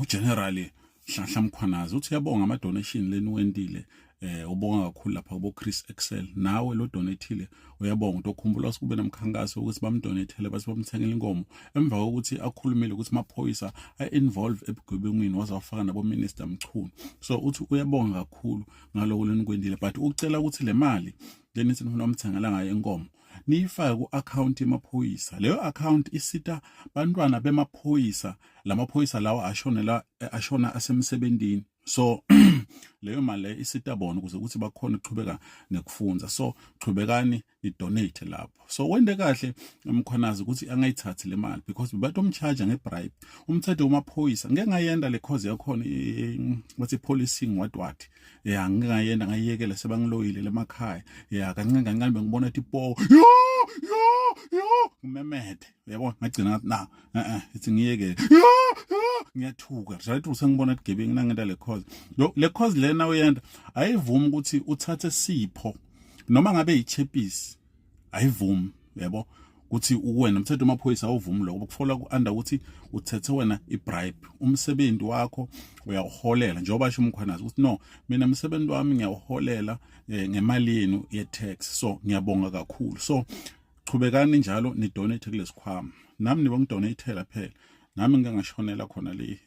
Ugeneral Nhlanhla Mkhwanazi uthi uyabonga ama donation leni wentile. Ubonga kakhulu lapha kubo Chris Excel, nawe lo donatile uyabonga. Utokhumbula kube nomkhankaso ukuthi bamdonatele, base bamthengela inkomo emva kokuthi akhulumile ukuthi amaphoyisa a-involve ebugebengwini, waze wafaka nabo Minister Mchunu. So uthi uyabonga kakhulu ngaloko lenikwentile, but ucela ukuthi le mali lenithi nifuna umthengela ngayo inkomo niyifake ku-account yemaphoyisa. Leyo account isita bantwana bemaphoyisa, lamaphoyisa lawa ashonela, ashona asemsebentini. So leyo mali leyo isita bona ukuze ukuthi bakhone ukuchubeka nekufunza. So chubekani ni-donate lapho. So wente kahle uMkhwanazi ukuthi angayithathi le mali because batomcharge ngebribe. Umthetho wamaphoyisa ngeke ngayenda le cause yakhona, bathi policing, what what. Ya, ngike ngayenda, ngayiyekela, sebangiloyile lemakhaya. Ya, kancane kancane bengibona tipo yo yo yo, ngimemede, uyabona. Ngagcina ngathi na ithi ngiyekele. Yo yo, ngiyathuka right, usengibona bugebengu nangenta le cause. Lo le cause lena uyenda ayivumi ukuthi uthathe sipho noma ngabe ichepisi, ayivumi, yabo, ukuthi uwena umthetho wamaphoyisa awuvumi lokho, kufola ku-under ukuthi uthethe wena i-bribe. Umsebenzi wakho uyawuholela, njengoba asho uMkhwanazi ukuthi no, mina umsebenzi wami ngiyawuholela ngemali yenu ye-tax. So ngiyabonga kakhulu. So chubekani njalo ni-donate kulesikhwama. Nami nibo ngidonatela phela, nami ngike ngashonela khona le.